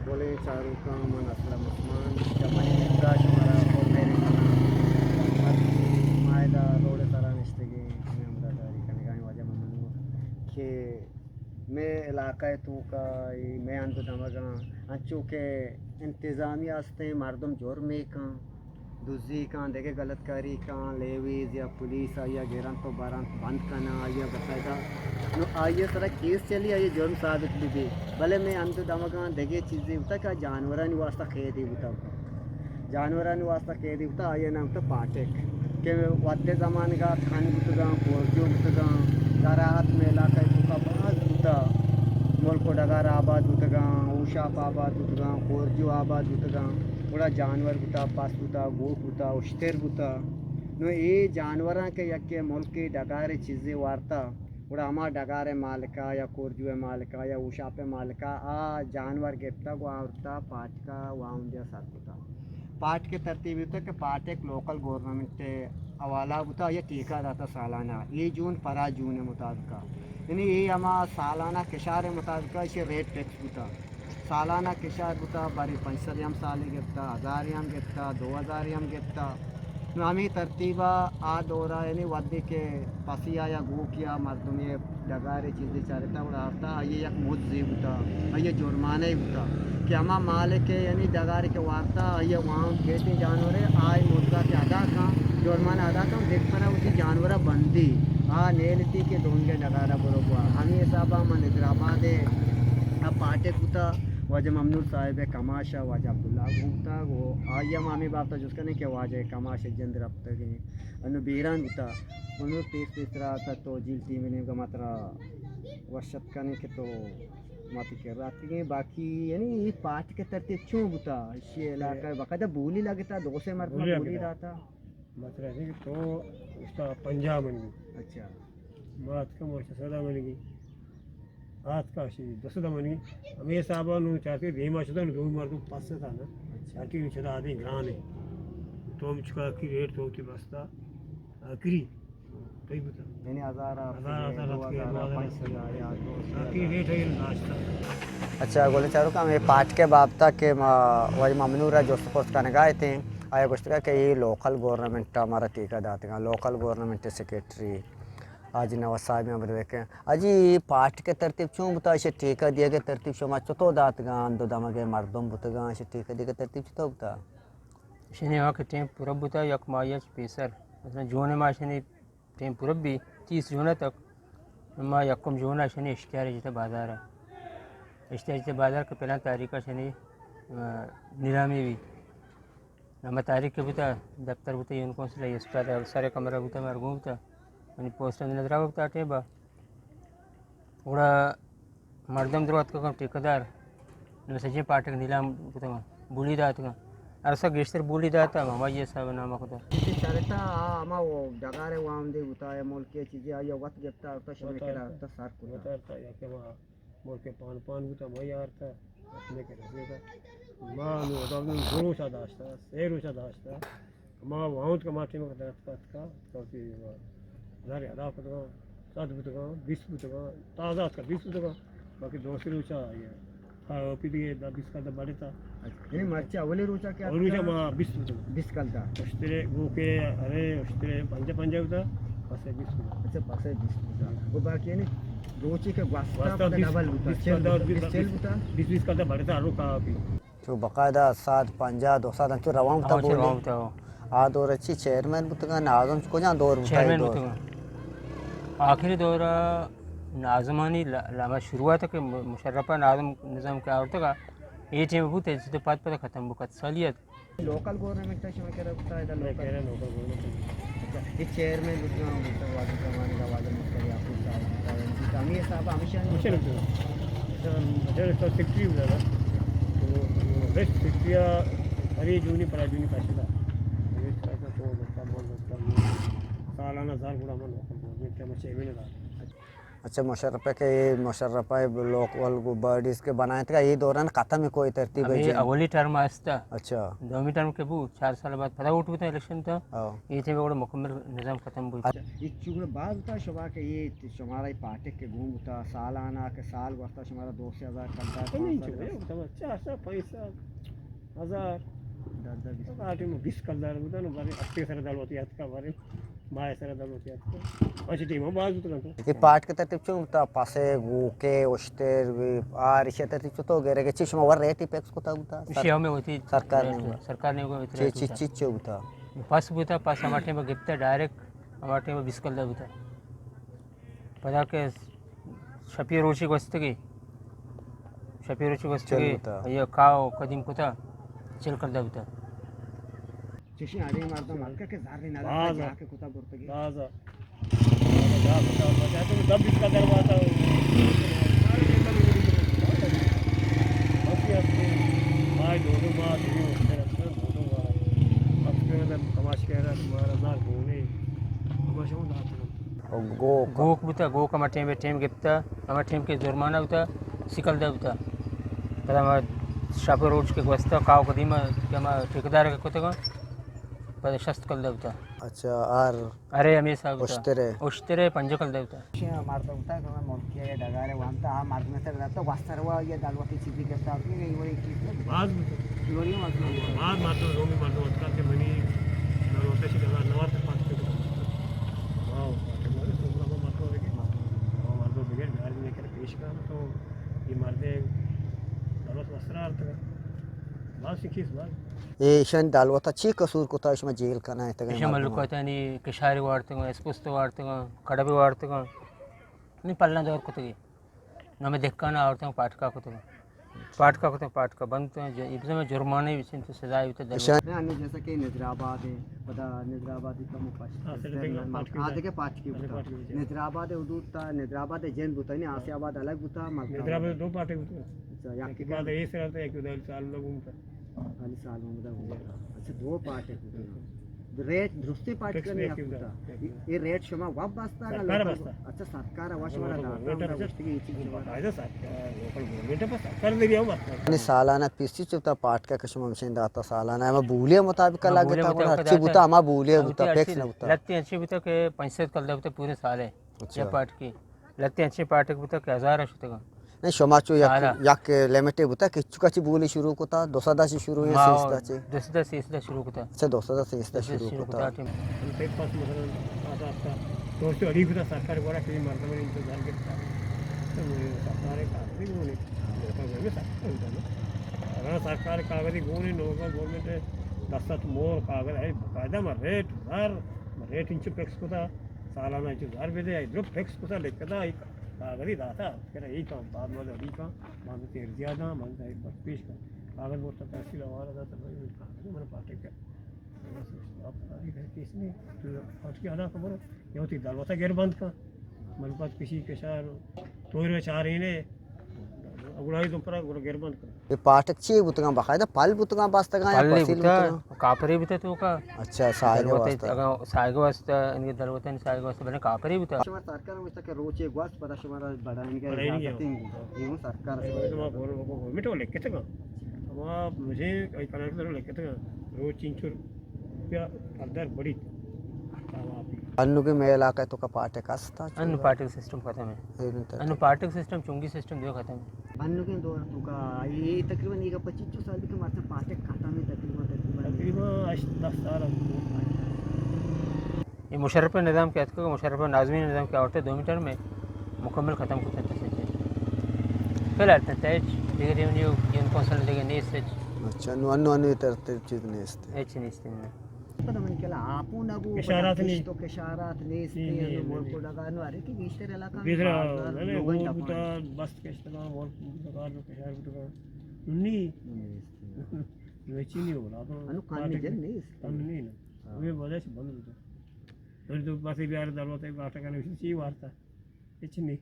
گلیں چاروکاں، من اسلم عثمان، چہ منی ننداں شمارا پُر مہریں سلام۔ مرچی ما ادا روڈ ءِ سرا نشتگیں، ہمے ہمراہداری کنگائیں واجہ ممنون کہ مئے علاقہ ءِ توکا اے مئے ہند ءُ دمگاں انچو کہ انتظامیہ استیں، مردم جرمے کن، دزی کن، دگہ غلط کاری کن، لیویز یا پولیس آئی ءَ گرنت ءُ برنت، بند کناں، آئی ءَ باقاعدہ، نوں آئی ءِ سرا کیس چلی، آئی ءِ جرم ثابت بہ بی، بلے مئے ہند ءُ دمگاں دگہ چیزے بوتگ کہ آ جانورانی واسطہ قیدے بوتگ۔ جانورانی واسطہ قیدے بوتگ، آئی ءِ نام بوتگ پاٹک، کہ وھد ءِ زمانگ ءَ کھن بوتگاں، کورجو بوتگاں، زراعت مئے علاقہ ءِ توکا باز بوتگ، ملک ءُ ڈگار آباد بوتگاں، ہوشاپ آباد بوتگاں، کورجو آباد بوتگاں، گڑا جانور بوتگ، پس بوتگ، گوک بوتگ، اشتر بوتگ۔ نوں اے جانوراں کہ یکے ملکے ڈگارے چیزے وارتگ، گڑا ہما ڈگار ءِ مالک ءَ یا کورجو ءِ مالک ءَ یا ہوشاپ ءِ مالک ءَ آ جانور گپتگ ءُ آورتگ پاٹک ءَ واہندے ءَ سر کتگ۔ پاٹک ءِ ترتیب بوتگ کہ پاٹک لوکل گورنمنٹ ءِ حوالہ بوتگ، آئی ءَ ٹھیکہ داتگ سالانہ، اے جون پرا جون ءِ مطابق ءَ، یعنی اے ہما سالانہ کشار ءِ مطابق ءَ ایشی ریٹ فکس بوتگ۔ سالانہ کشار بوتگ، بارے پنچ سد ہم سالے گپتگ، ہزارے ہم گپتگ، دو ہزارے ہم گپتگ۔ نوں ہمے ترتیب ءَ آ دور ءَ یعنی وھدے کہ پسے ءَ یا گوکے ءَ مردمے ڈگارے چیزے چارتگ گڑا آرتگ، آئی ءِ یک مزے بوتگ، آئی ءِ جرمانہ ئے بوتگ کہ ہما مالک ءِ یعنی ڈگارے کہ وارتگ، آئی ءَ واہند کیت ایں جانور ءَ، آ اے مز ءَ کہ ادا کن، جرمانہ ادا کن، دگہ برا وتی جانور ءَ بندی، آ نیلتی کہ دونگے ڈگار ءَ برو گوا۔ ہمے حساب ءَ من حیدرآباد ءَ پاٹک بوتگ، واجہ ممنون صاحب ءِ کماش ءَ واجہ عبداللہ گوں بوتگ ءُ آئی ءَ ما ہمے بابت ءَ جست کنیں کہ واجہ ءِ کماش ءِ جند رپتگ ایں، انوں بیران بوتگ۔ انوں پیش پیش ترا تا تو جیل ٹیم ءِ نیمگ ءَ ما ترا وش اتک کنیں کہ تو ما تئی کرا اتکگیں۔ باقی یعنی اے پاٹک ءِ ترتیب چون بوتگ؟ ایشی ءِ علاقہ ءَ باقاعدہ بولی لگتگ، دو سے مردم بولی بولی لگتگ۔ داتگ۔ مطلب ہے کہ تو اس کا پنجاہ منی۔ اچھا۔ ما اتکاں مرچی سد ءَ منگی۔ آتکا شی دو سد ءَ منگی۔ ہمے حساب ءَ نوں چارتی دیما شتا، نوں دومی مردم پس ءَ تا نا۔ اچھا۔ چارتی نوں چدا آدیں گران ہے۔ تو ہم چکا کی ریٹ تو تی بستا آخری۔ تئی بتا۔ یعنی ہزار آ، ہزار، ہزار دو ہزار، دو ہزار، پنچ سد یا دو سد۔ آخری ریٹ ہے داشتا۔ اچھا، گلیں چاروکاں، ہمے پاٹک ءِ بابت ءَ کہ ما واجہ ممنون ءَ را جست پرس کنگا اتیں، آئی ءَ گوشتگ کہ اے لوکل گورنمنٹ ءَ مارا ٹھیکہ داتگاں، لوکل گورنمنٹ ءِ سیکرٹری حاجی نواز صاحب ءَ بدوے کہ حاجی، اے پاٹک ءِ ترتیب چون بوتا؟ ایشی ٹھیکہ دیگ ءِ ترتیب شما چطور داتگاں؟ ہند ءُ دمگ ءِ مردم بوتگاں، ایشی ٹھیکہ دیگ ءِ ترتیب چطور بوتا؟ ایشی ءَ کہ ٹیم پورا بوتا، یک ماہے چہ پیسر، مثلاً جون ءِ ماہ ایشی ٹیم پورا بی، تیس جون ءَ تک ما یکم جون ءَ ایشی اشتہار جتا بازار ءَ۔ اشتہار جتا بازار کہ پلان تاریخ ءَ ایشی، آ، نیلامی بی۔ ہما تاریخ کہ بوتا، دفتر بوتا، یونین کونسل ءِ اسپتال ءِ سر ءِ کمرہ بوتا، مارا گون بوتا۔ منی پوسٹ ہم نظر آ بوتا ٹیم با۔ گڑا مردم درو اتکگاں، ٹھیکیدار، نوں سجیں پاٹک نیلام کتگاں، بولی داتگاں۔ ارسا گیشتر بولی داتا، ہمائی حساب نامہ کتا۔ اے چارتا آ ہما وہ ڈگار ءِ واہندے بوتا، یا ملک ءِ چیزے آئی ءَ وت گپتا، آورتا شمے کرا آورتا سر کتا۔ وت آورتا، یا کہ ہما ملک ءِ پان پان بوتا، ہمائی آورتا، وت شمے کرا رسیتا۔ ما نوں ادا نوں دو روچا داشتا، سے روچا داشتا۔ ہما واہند کہ ما ٹیم ءَ دراتک اتکا، اتکا وتی زر ادا کتگاں، سد بوتگاں، بیست بوتگاں، تازہ اتکا بیست بوتگاں، باقی دو سے روچا آئی ءَ۔ ہاں، او پی دیگہ دا بیست کلدار بڑھتا۔ اچھا، یعنی مرچی اولی روچا کہ اولی روچا اتکا؟ ما بیست بوتگاں۔ بیست کلدار۔ اشترے گوکے، ارے، اشترے پنجاہ پنجاہ بوتا، پسے بیست بوتا۔ اچھا، پسے بیست بوتا۔ وہ باقی یعنی روچے کہ گوستا واسطہ پدا بیست، ڈبل بوتا، بیست چل کلدار، بوتا، بیست، چل بوتا۔ بیست، بیست کلدار بڑھتا، ہر رو کہا بھی۔ چو باقاعدہ صد پنجاہ، دو صد انچو روان بوتا ہاں، چو بولی۔ روان بوتا، ہاں۔ آ دور چی چیئرمین بوتگا، ناظم چی کجا دور بوتا؟ چیئرمین اے دور بوتگا۔ آخری دور ناظمانی ل-، لما شروعات کہ م-، مشرف ناظم نظام کہ آورتگا، اے ٹیم بوت، اے تو پد پد ختم بو، کت سالیت۔ لوکل گورنمنٹ شما کرا بوتا، ادا لوکل؟ کرا لوکل گورنمنٹ۔ اچھا، اے چیئرمین بوتگا، بوتا واجہ زمانے کا واجہ مختار یعقوب صاحب بوتا، ہمیں حساب ہمیشہ ہمیشہ لگتا۔ اچھا، سیکرٹری بوتا نا۔ تو بیسٹ سیکرٹری ہری جونی پرا جونی کاشتا۔ ہمیں سرا تو بتا، بول بتا، سالانہ زار گڑا من لوکل گورنمنٹ میں چیئرمین دا۔ اچھا، مشرف ءَ کہ اے مشرف ءَ لوکل گو باڈیز کہ بنائینتگ، اے دوران ختم کو اے ترتیب ءَ ہمے جی؟ اولی ٹرم است۔ اچھا۔ دومی ٹرم کہ بو، چار سال بعد پدا ووٹ بوتا الیکشن تا۔ ہاں۔ اے ٹائم گڑا مکمل نظام ختم بوتا۔ اچھا، اے چوڑا باز بوتا شما کہ اے شمارا اے پاٹک کہ گون بوتا، سالانہ کہ سال گوستا شمارا دو سے ہزار کلدار، ہمے پانچ سال چوڑا بوتا۔ چار سال، پانچ سال، ہزار۔ دہ، دہ، بیست۔ آ ٹائم بیست کلدار بوتا نو، بارے ہفتے سر دلوتی اتکا بارے۔ ماہ سر دلوتی اتکا۔ اچھا، ٹیم باز بوتا تو۔ اے پاٹک ترتیب چون بوتا؟ پسے، گوکے، اشتر، آر، ایشی ترتیب چطور گرے کہ چی شما ور ریٹی فکس کتا بوتا؟ ایشی ہمے ہوتی سرکار نے ہوا۔ سرکار نے ہوا چی، چی، چی، چی بوتا؟ پس بوتا، پس ہما ٹائم گپتا ڈائریکٹ، ہما ٹائم بیست کلدار بوتا۔ پدا کہ شپی روچی گوستگی، شپی روچی گوستگی، چل بوتا۔ یا کاو قدیم کتا، چل کلدار بوتا۔ چشیں اڑے مردم ہلکا کہ زر نہ داتا، باز۔ جا کہ کتا برتگی۔ باز۔ دب بیست کلدار باتا۔ بس یہ ہے۔ ماہ دو دو ماہ، دو دو ماہ، دو دو ماہ۔ اب کہ کماش کہہ رہا، تمہارا زار گونے۔ کماش ہوں داتا۔ گوک۔ گوک بوتا، گوک ہما ٹیم، ٹیم گپتا، ہما ٹیم کہ جرمانہ بوتا، سی کلدار بوتا۔ پدا ہما شپ روچ کہ گوستا، کاو قدیمہ کہ ہما ٹھیکیدار کہ کتگا، پدا شست کلدار بوتا۔ اچھا، آر ارے ہمے حساب بوتا۔ اشترے؟ اشترے پنجاہ کلدار بوتا۔ مردم بوتا کہ ملکی ڈگارے وانتا، آ مردم سر رہتا، وستر وا یا دلوتی چیزی گپتا، اپنی نہیں وہی چیز۔ باز بوتا۔ لوری مردم بوتا۔ باز مردم، رومی مردم اتکا کہ منی دلوتا شی دلوت نوار تک پاس کتا۔ واو، مردم بوتا۔ مردم بگر گاڑی نہیں کرے پیش کام تو یہ مردے دلوت وستر آرتگا۔ باز سکیس باز۔ اے ایشانی دلوتا چی قصور کتا، شما جیل کنائینتگا؟ ایشاں مردماں؟ ملکوتانی کشاری وارتگاں، اسپست وارتگاں، کڑبی وارتگاں۔ نی پلنا دور کتگی۔ نو ہمے دہکان آورتگاں، پاٹکا کتگاں۔ پاٹکا کتگاں، پاٹکا بند کتگاں، ج-، ابزم جرمانہ بچن تو سزا بیتا دلوتا۔ ایشاں نہ، انو جیسا کہ نظر آباد ہے، پدا نظر آباد کم پشت۔ ہاں، سر، دیکھو، پاٹکی آ، بوتا۔ دیکھے پاٹکی بوتا۔ پاٹکی بوتا۔ نظر آباد حدود تا، نظر آباد جند بوتا، نی آسیا آباد الگ بوتا، ملک نظر آباد آباد۔ دو پاٹک بوتا۔ اچھا، یک یکی بعد ایسر آتا، یکی دال سال لوگ گھومتا۔ علی سال محمد گھومتا۔ اچھا، دو پاٹک بوتا۔ ریٹ درستی پاٹک فکس نہیں ریٹ بوتا۔ بوتا۔ یہ ریٹ شما واب بستا؟ سرکار بستا۔ اچھا، سرکار وا شما گورنمنٹ داتا، ہے، گورنمنٹ ہے۔ گوشتی کہ یہ چیز شما باقاعدہ سرکار، لوکل گورنمنٹ ہے، بس سرکار دے دیا بستا۔ یعنی سالانہ پیسی چوتا پاٹکا کہ شما مشین داتا سالانہ، ہما بولی مطابق ہما لگتا، بولی مطابق ہرچی داتا۔ بوتا، ہما بولی ہما بوتا، بولی فکس ہرچی نہ بوتا۔ لتی ہرچی بوتا کہ پنچ سد کلدار بوتا پورے سالے۔ اچھا۔ یا پاٹکی۔ لہتیں انچیں پاٹک بوتگ کہ ہزار ءَ شتگاں۔ نہ، شما چو یک، سالا۔ یک لمٹے بوتگ کہ چکا چی بولی شروع کتا، دو سد ءَ چی شروع یا ما سیزدہ چی؟ دو سد ءَ سیزدہ شروع کتا۔ اچھا، دو سد ءَ سیزدہ دو سد شروع شروع کتا۔ کتا۔ ہم پہ پس مثلاً آتا آتا، تو چو اڑی کتا سرکار گورا کہ مردم انتظار گپتا۔ تو سرکار کاغذی گونی، لوکل گورنمنٹ سرکار گونی۔ اگر سرکار کاغذی گونی، لوکل گورنمنٹ دست مور کاغذ ہے، باقاعدہ ما ریٹ زر، ما ریٹ انچو فکس کتا۔ سالانہ انچو زر بدے، آئی درو فکس کتا لکھتا، آئی کاغذی داتا، کہ اے کام بعد ما اڑی کام، ما تیر زیادہ، ما پیش کام۔ کاغذ بورتا تحصیل حوالہ داتا، بھائی، کاغذ من پاٹے کر۔ اب آئی کیس نہیں، تو پاٹکی ادا خبر، یا تی دلوتا گر بند کا، من پاس کسی کشار، تو رو چارے نے، اگڑائی تم پرا گڑا گر بند کن۔ اے پاٹک چی بوتگاں؟ باقاعدہ پل بوتگاں، بستگاں یا پلے پسیل بوتا، بوتگاں؟ کاپرے بوتا تو کا۔ اچھا، ساہگ دلوتے واسطہ۔ اگاں ساہگ واسطہ، ان کے دلوتانی ساہگ واسطہ بلے کاپرے بوتا۔ شما سرکار واسطہ کہ روچے گوست پدا شما را بڑھائیں گے، بڑھائیں گے۔ اجازت دیں گے۔ یہ ہوں سرکار سے۔ ما گورنمنٹ لکھتے گا۔ ہما مجھے کئی کنیکٹر لکھتے گا۔ روچ انچو روپیہ اندر بڑی۔ انو کہ مئے علاقہ تو کا پاٹک ہستا؟ انو پاٹک سسٹم ختم ہے۔ انو پاٹک سسٹم، چنگی سسٹم دیو ختم ہے۔ انو کے دور تو کا، یہ تقریباً ایک پچیس سال کے مرچا پاٹک ختم ہے تقریباً، تقریباً۔ تقریباً ہشت دس سال ہم۔ یہ مشرف نظام کیا تھا، مشرف ناظمی نظام کیا ہوتا ہے، دو میٹر میں مکمل ختم کرتا تھا۔ فی الحال تو تیج دیگر یونیو، یون کونسل دیگر نیست۔ اچھا، انو، انو، انو تر، تر چیز نیست۔ ہچ نیست۔ پدا من کلا آپو نہ بو، کشارات پدا نہیں۔ کشت و کشارات نیست، نہیں، نہیں، انو نہیں، ملک نہیں۔ ڈگار نو ہر کہ گیشتر علاقہ میں گیشتر بازار نہیں، لوگاں وہ دپان۔ بتا بس کشتگاں، ملک ڈگار نو کشار بوتگاں۔ نہیں۔ نیست۔ یہ چی نہیں ہو رہا تو انو کم پارٹی جن نیست۔ کم نہیں نا۔ ہاں۔ وہ وجہ سے بند ہوتا۔ پھر تو پاسے بیار دروازے کاٹا کرنے سے چی وارتا۔ ہچ نہیں۔